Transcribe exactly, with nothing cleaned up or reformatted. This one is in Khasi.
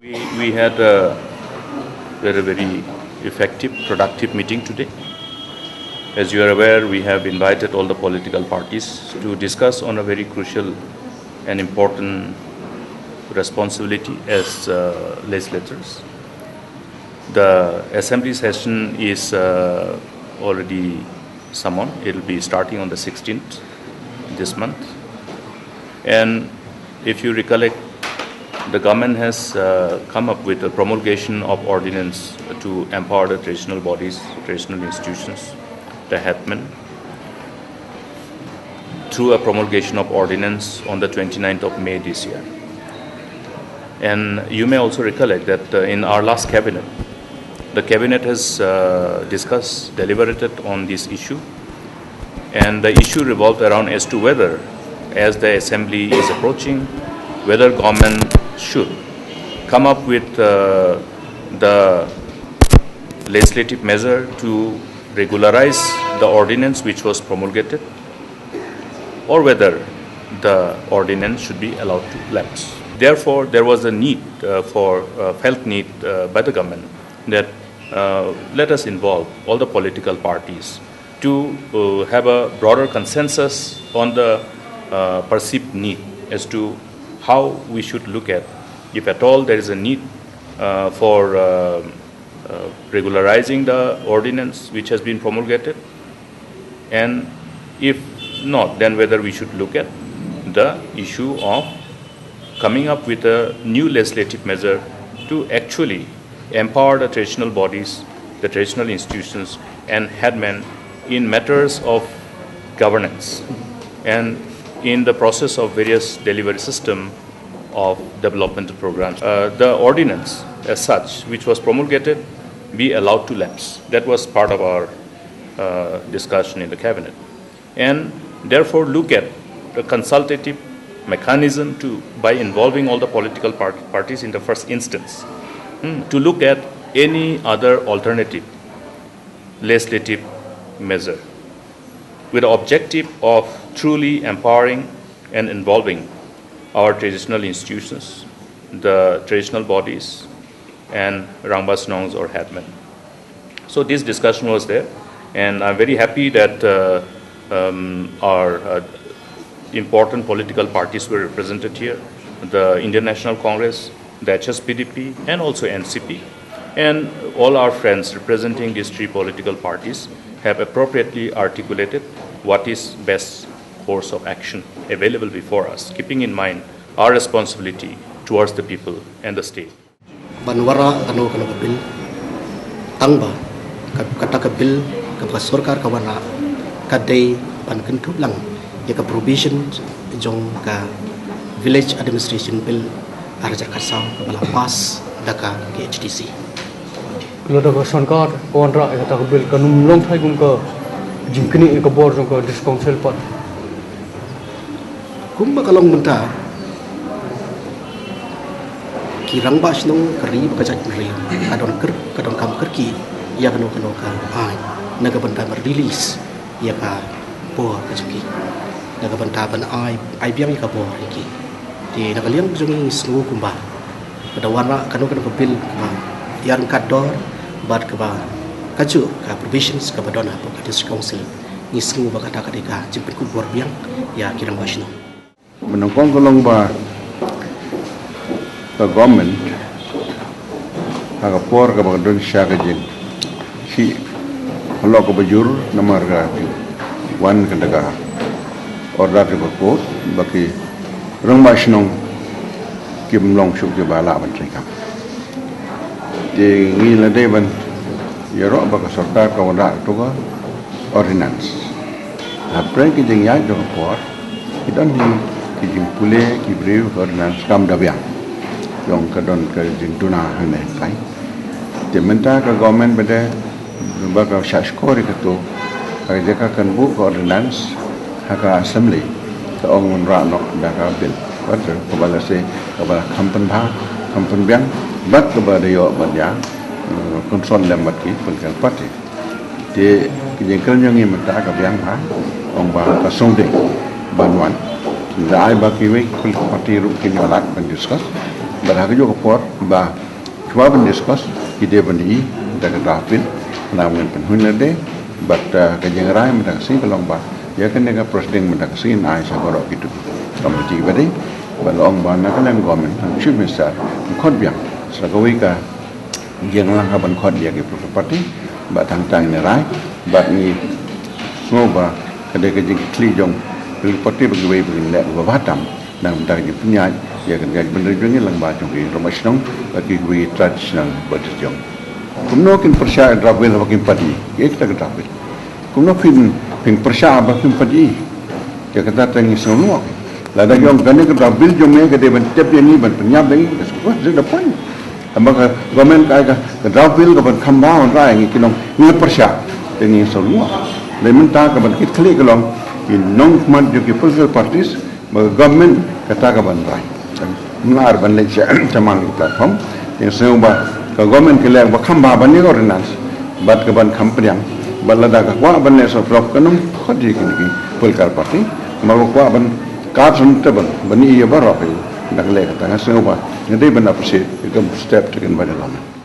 We, we had a, had a very effective, productive meeting today. As you are aware, we have invited all the political parties to discuss on a very crucial and important responsibility as uh, legislators. The assembly session is uh, already summoned. It will be starting on the sixteenth this month. And if you recollect, the government has uh, come up with a promulgation of ordinance to empower the traditional bodies, traditional institutions, the headmen, through a promulgation of ordinance on the twenty-ninth of May this year. And you may also recollect that uh, in our last cabinet, the cabinet has uh, discussed, deliberated on this issue, and the issue revolved around as to whether, as the assembly is approaching, whether government should come up with uh, the legislative measure to regularize the ordinance which was promulgated, or whether the ordinance should be allowed to lapse. Therefore, there was a need uh, for uh, felt need uh, by the government that uh, let us involve all the political parties to uh, have a broader consensus on the uh, perceived need as to how we should look at, if at all there is a need uh, for uh, uh, regularizing the ordinance which has been promulgated, and if not, then whether we should look at the issue of coming up with a new legislative measure to actually empower the traditional bodies, the traditional institutions, and headmen in matters of governance and in the process of various delivery system of developmental programs. Uh, the ordinance as such, which was promulgated, be allowed to lapse. That was part of our uh, discussion in the cabinet. And therefore look at the consultative mechanism to, by involving all the political part- parties in the first instance, hmm, to look at any other alternative legislative measure with the objective of truly empowering and involving our traditional institutions, the traditional bodies, and Rangbah Shnongs or headmen. So this discussion was there, and I'm very happy that uh, um, our uh, important political parties were represented here, the Indian National Congress, the H S P D P, and also N C P. And all our friends representing these three political parties have appropriately articulated what is best course of action available before us, keeping in mind our responsibility towards the people and the state. Ban wanrah kano kano ka bill, tang ba ka- kata ka bill kaba ka sorkar ka wanrah ka dei ban kynthup lang ïa ka provision jong ka Village Administration Bill ar hajar khatsaw kaba la pass da ka K H D C. Lada ka sorkar ka wanrah ïa kata ka bill, kan ym long thai kum ka jingknieh ïa ka bor jong ka District Council pat. Kumba ka long mynta, ki rangbah shnong ka ri bad ka jaitbynriew ka don kyrk- ka donkam kyrkieh ïa kano kano ka aiñ na ka bynta ban release ïa ka bor ka jong ki, na ka bynta ban ai ai biang ïa ka bor ïa ki. Te na ka liang jong ngi, ngi sngew kumba ka da wanrah kano kano ka bill kaba ïaryngkat dor bad kaba kajuh ka provisions kaba don hapoh ka District Council, ngi sngew ba kata ka dei ka jingpynkup bor biang ïa ki rangbah shnong. Ba nyngkong ka long ba ka government ha ka por kaba ka don sha ka jingshah halok kaba jur namar ka jingwan ka da ka order ka court ba ki rangbah shnong kim long shuh kiba lah ban trei kam. Te ngi la dei ban ïaroh ba ka sorkar ka wanrah kato ka ordinance. Hapdeng ki jingïaid jong ka por, ki don hi ki jingpule ki briew, ka ordinance kam da biang. Jong ka don ka jingduna hangne hangtai. Te mynta ka government ba dei ba ka shah shkor ïa kato, ha ka jaka kan buh ka ordinance ha ka assembly, ka ong wanrah noh da ka bill. Bad kaba la se, kaba la kham pynbha, kham pynbiang, bad kaba da ïoh ban ïa, eh, consult lem bad ki political party. Te ki jingkren jong ngi mynta ka biang bha, ong ba ka sngewdei ban wan. Da ai ba kiwei ki political party ruh kin ïoh lad ban discuss. Bad ha kajuh ka por ba shuwa ban discuss, ki dei ban ïohi da ka draft bill, khnang ba ngin pynhun lade. Bad, eh, ka jingrai mynta ka sngi ka long ba ïa kane ka proceeding mynta ka sngi yn ai sha baroh kito ki committee ba dei. Bad la ong ba na ka liang government, Chief Minister, yn khot biang sa kawei ka jingïalang ha ban khot ïa ki political party, bad tang tang ngin rai, bad ngi sngew ba ka dei ka jingkitkhlieh jong political party ba kiwei ba kin leh kaba bha tam na ka bynta ka jingpynïaid ïa ka jaitbynriew jong ngi lyngba jong ki rangbah shnong bad kiwei ki traditional bodies jong. Kumno kin pyrshah ïa ka draft bill haba kim pat ïohi ïa kata ka draft bill? Kumno phin, phin pyrshah haba kim pat ïohi ïa kata? Te ngi sngewlyngngoh. Lada ki ong kane ka draft bill jong me ka dei ban tep ïa ngi, ban pynïap ïa ngi, that's, what's the point? Haba ka government ka ai ka, ka draft bill ka ban kham bha ban rai, ngi ki nong ngi pyrshah, te ngi sngewlyngngoh. Dei mynta ka ban kit khlieh ka long ki nongkhmat jong ki political parties, ba ka government kata ka ban rai. Mlar ban leit sha, sha man ka platform, te sngew ba ka government ka leh ba kham bha ban ïa ka ordinance, bad ka ban kham pdiang, bad lada ka kwah ban leh soft law ka nang khot ïa kine ki political party, ma ka kwah ban kat sun te ban, ban ïa baroh ïa, da ka leh kata nga sngew ba nga dei ban appreciate ïa ka step taken by the government.